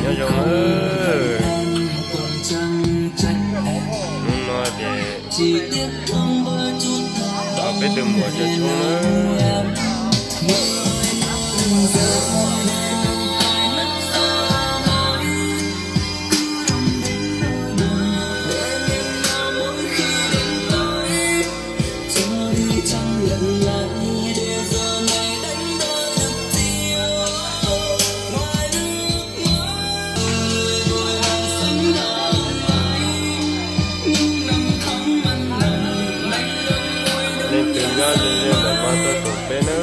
Nyob zoo nawb. Hnub no ces peb tus muam cov tshoob nawb. Leej twg nyob ze ze ntawm no tuaj koom peb nawb.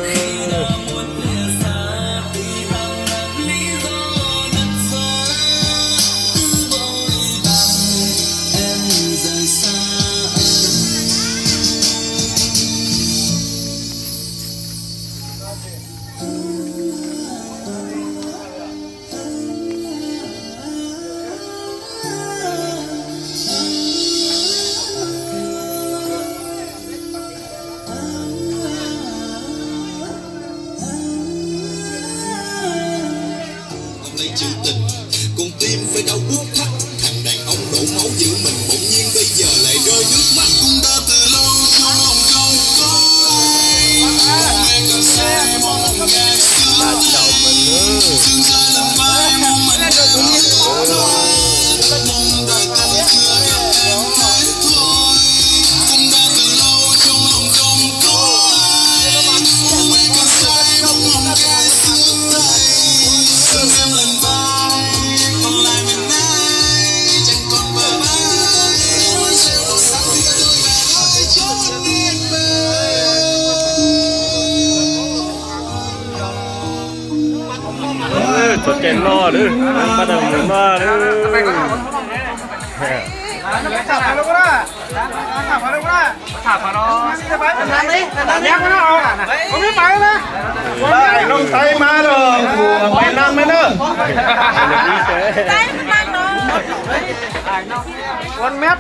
Ông lấy chữ tình, con tim phải đau buốt thắt. Thằng đàn ông đổ máu giữ mình bỗng nhiên bây giờ lại rơi nước mắt. Cũng đã từ lâu trong lòng không có ai. Mong em còn say, mong ngày xưa. Sương rơi lăn vai, mong mình đã có đôi. Mong đời ta chưa gặp em mãi thôi. Cũng đã từ lâu trong lòng không có ai. Mong em còn say, mong ngày xưa. Txog caij loj lawm, pab tau mus noj lawm. Lông tay má rồi, phủ mày năm mươi nữa. One mét.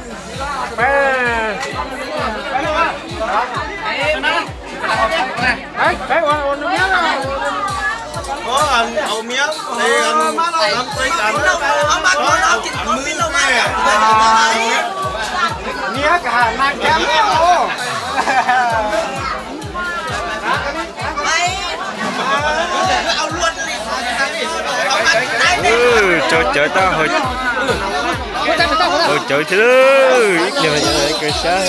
Đấy, đấy, one, one mét. Có ăn hậu miếng, thì ăn năm mươi tám. Có ăn mứt này. Miếng cả hàng năm kém lắm. Ua, tsaug cawv tau, tsaug cawv thiab, ib pliag mas cawv sab.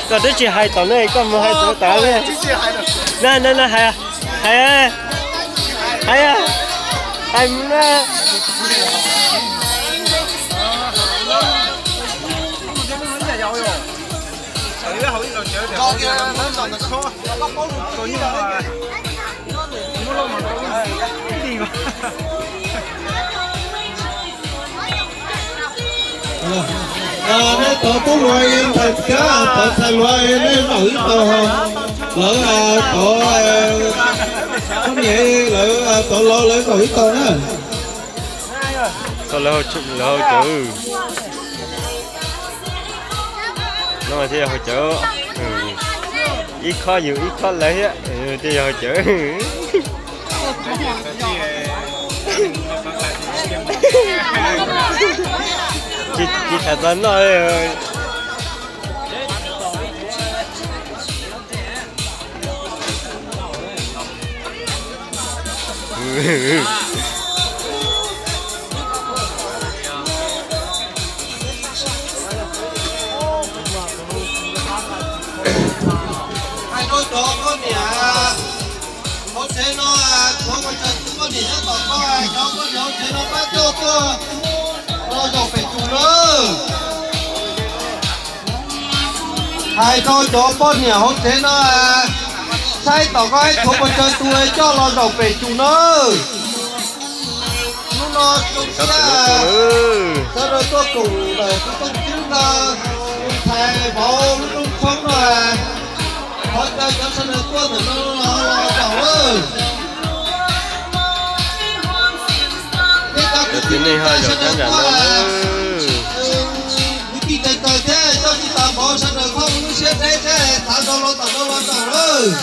Koj twb tsis hais tom no, koj mus hais tom tas. Na na na, hais, hais, hais, hais mus na. Nej tod pub luag tais kav, tod txhais luag nej noj ib tog, lawv tod poj niam lawv tod los lawv noj ib tog na. Txog lawv haus cawv. No thiaj yog haus cawv. Ib khob yus ib khob lawv thiab, thiaj yog haus cawv. Tsis tham txog noj. Hais rau cov poj niam hauv tsev no, tshuav ua cas poj niam nyob tom koj, cov poj niam hauv tsev no pab coj tuaj los zaum pem tus lawm. Hais rau cov poj niam hauv tsev no, saib tom koj ib tshuav pes tsawg tus coj los zaum pem tus nawb. Hnub no zoo siab sawv daws tuaj koom ntawm kuv kooj tswb no, tus ntxhais vauv lub rooj tshoob no, thov caw cov sawv daws tuaj ntawm no los zaum lawm. Nej ho zaum sab nram no. Kwv tij tes taw thiab coj tij tas npauv sawv daws koj lub siab deb thiab thav rau los tom no los zaum lawm.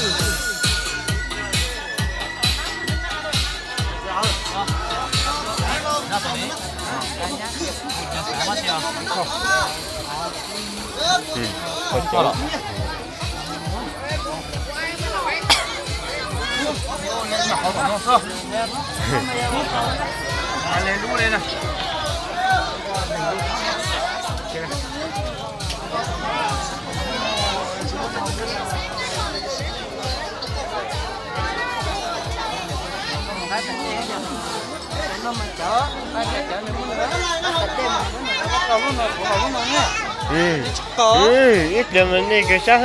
Ib pliag mas nej kawg sab,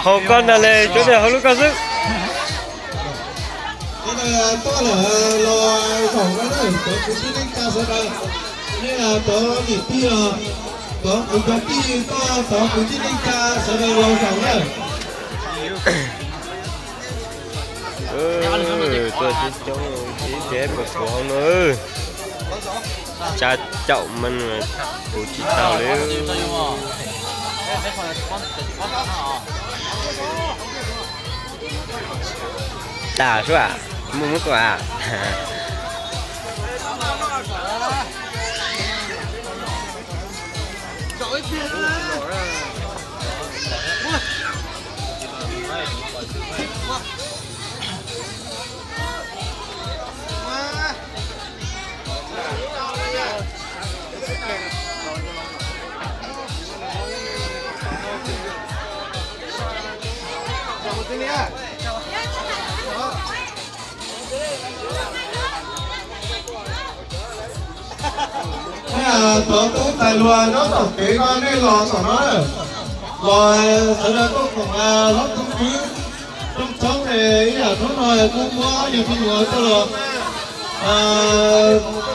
haus koj ntag le, tsuav nej haus lub koj xwb. Tuaj lawm los zaum na, cov kwv tij neej tsa sawv daws, nej cov niam tij los, cov kwv cov tij tuaj, cov kwv tij neej tsa sawv daws los zaum na. Tuaj coob coob, ib pliag puas puv hauv no. Tsa caum mas puv tsis tau li. Tas sua, muaj muab tuaj a. Cov tub tais luag nyob tom kev ko nej los tom no, los sawv daws tuaj koom hlob tub kwv rooj tshoob es ib yam hnub no kuj muab ob nyuag me nyuam tuaj los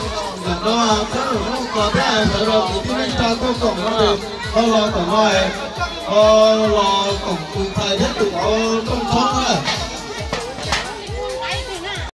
ntawm no txhab lus noj kos thiab sawv daws kwv tij neej tsa tuaj koom no es ho los tom no es ho los koom tus ntxhais thiab tus vauv rooj tshoob na.